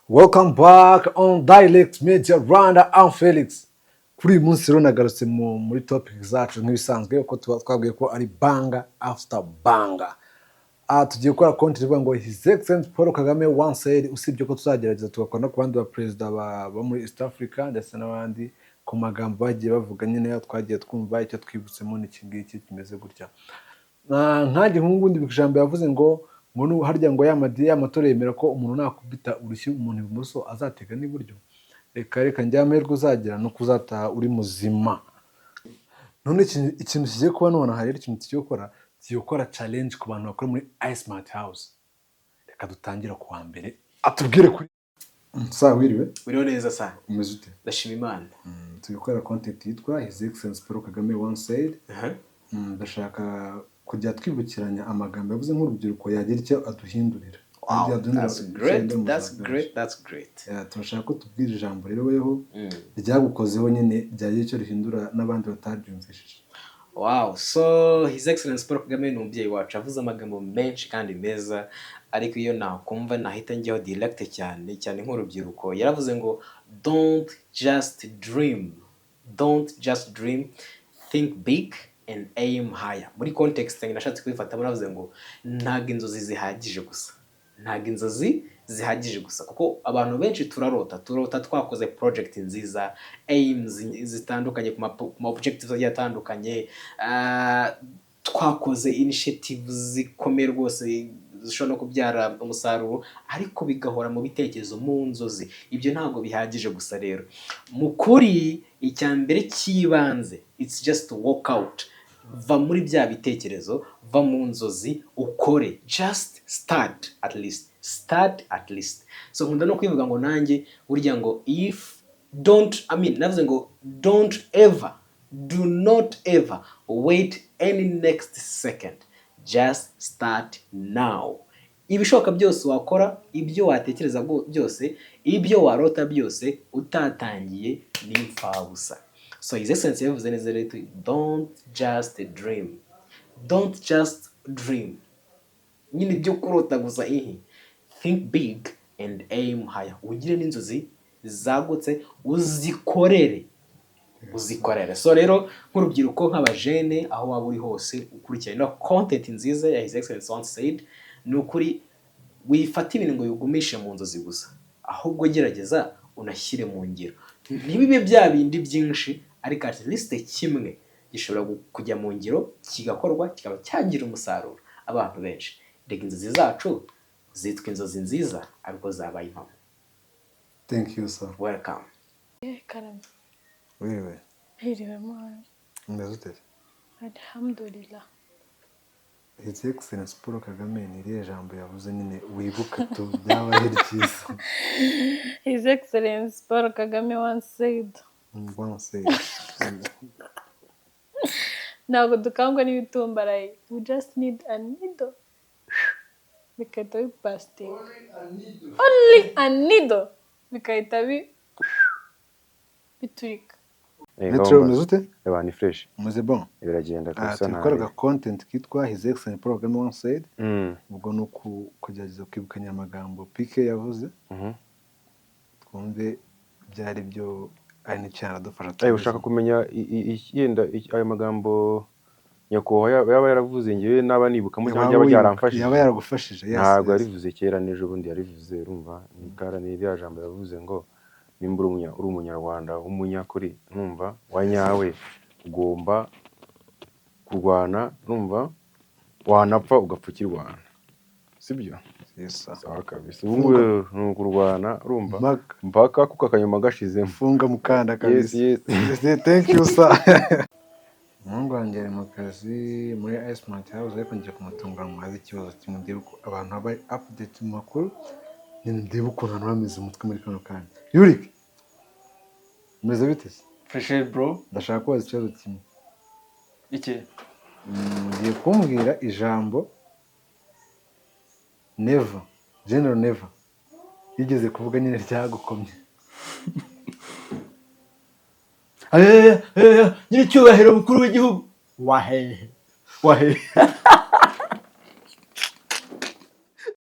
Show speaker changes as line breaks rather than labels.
Welcome back on Direct Media Rwanda. I'm Felix. Kuri uyu munsi rero nagarutse muri topic zacu nk'ibisanzwe, uko tuba twabwiye ko ari banger after banger. Tugiye gukora content ivuga ngo "His Excellency Paul Kagame once said", usibye ko tuzagerageza tugakora no ku bandi ba perezida bo muri East Africa ndetse n'abandi, ku magambo bagiye bavuga nyine twagiye twumva, icyo twibutsemo n'iki ngiki kimeze gutya. Nkanjye nk'ubu ndibuka ijambo yavuze ngo harya ngo ya madi y'amatora yemera ko umuntu nakubita urushyi umuntu ibumoso azatega n'iburyo. Reka reka, njye amahirwe uzagira ni uko uzataha uri muzima. None ikintu kigiye kuba nonaha rero, ikintu tugiye gukora, tugiye gukora challenge ku bantu bakora muri iSmart House. Reka dutangire ku wa mbere atubwire kuri saa wiriwe.
Wiriwe neza sa.
Umeze ute?
Ndashima Imana.
Turi gukora content yitwa "His Excellency Paul Kagame once said". Ndashaka kujya twibukiranya amagambo yavuze nk'urubyiruko yagira icyo aduhindurira.
Wow,
Yagira aduhindurira
that's great,
icyo mu
that's
buzima bwacu.
great, that's great.
Yeah, turashaka ko tubwira ijambo rero weho ryagukozeho nyine, ryagira icyo rihindura n'abandi bataryumvishije.
Wow, so His Excellency Paul Kagame ni umubyeyi wacu, avuze amagambo menshi kandi meza, ariko iyo nakumva nahita njyaho direct cyane cyane nk'urubyiruko. Yaravuze ngo "Don't just dream, don't just dream, think big and aim higher." Muri context nashatse kubifatamo, navuze ngo ntabwo inzozi zihagije gusa, ntabwo inzozi zihagije gusa, kuko abantu benshi turarota, turota twakoze project nziza, aims zitandukanye ku ma objectives agiye atandukanye, twakoze initiatives zikomeye rwose zishobora no kubyara umusaruro, ariko bigahora mu bitekerezo, mu nzozi. Ibyo ntabwo bihagije gusa. Rero mu kuri, icya mbere cy'ibanze, it's just to work out. Va muri bya bitekerezo, va mu nzozi, ukore. Just start, at least start, at least. So nkunda no kwivuga ngo nanjye burya ngo if don't, I mean, navuze ngo don't ever, do not ever wait any next second, just start now. Ibishoboka byose wakora, ibyo watekereza byose, ibyo warota byose, utatangiye ni imfabusa. So His Excellency yabivuze neza rero: don't just dream, don't just dream nyine ibyo kurota gusa ihi, think big and aim higher. Ugire n'inzozi zagutse, uzikorere, uzikorere. So rero nk'urubyiruko, nk'abajene, aho waba uri hose ukurikirana ino content nziza ya His Excellency once said, ni ukuri wifata ibintu ngo bigumishe mu nzozi gusa, ahubwo gerageza unashyire mu ngiro. Ntibibe bya bindi byinshi, ariko at least kimwe gishobora kujya mu ngiro, kigakorwa, kikaba cyagira umusaruro abantu benshi. Reka inzozi zacu zitwa inzozi nziza ariko zabaye impamo.
Thank you, sir.
Welcome.
Karame.
Wiriwe.
Hiriwe mwana.
Umeze ute?
Alhamdulillah.
His Excellence Paul Kagame ni irihe jambo yavuze nyine wibuka tu byaba ari ryiza?
His Excellence Paul Kagame once said,
Once said.
"Ntabwo dukangwa n'ibitumbaraye, we just need a needle bigahita bipasitinga, only a needle bigahita biturika."
Metro, umeze ute?
Eba ni fresh.
Umeze bon?
Biragenda kabisa.
Turi gukora content kitwa "His Excellence Paul Kagame once said". Ubwo ni kugerageza kwibukanya amagambo PK yavuze, twumve ibyo ari byo, ari n'icyo yanadufasha.
Ushaka kumenya yenda ayo magambo nyakubahwa yaba yaravuze, ngewe naba nibukamo cyangwa
Waba
byaba
wibuka-
byaramfashije?
Yaba yaragufashije, yes.
Ntabwo
Yes.
yarivuze kera, n'ejo bundi yarivuze. Urumva ni kara, ni iriya jambo yavuze ngo nimba uri umunyarwanda w'umunyakuri, ntumva wa nyawe, ugomba kurwana, urumva wanapfa ugapfa ukirwana, sibyo?
Yes, sir.
Sawa kabisa. Ubu ngubu ni ukurwana, urumva,
Mpaka.
mpaka kuko akanyuma gashizemo.
Funga mukanda.
Yes.
Kabisa.
Yes.
Thank you, sir. Umuhungu wanjye ari mu kazi muri iSmart House, ariko ngiye kumutungura mubaze ikibazo kimwe, ndebe uko abantu baba update mu makuru nyine, ndebe ukuntu abantu bameze umutwe muri kano kanya. Yurik, umeze bite se?
Fresh, bro.
Ndashaka kubaza ikibazo kimwe.
Iki?
Ugiye kumbwira ijambo Neva, General Neva yigeze kuvuga nyine ryagukomye.
Nyiricyubahiro mukuru w'igihugu wahehe wahehe.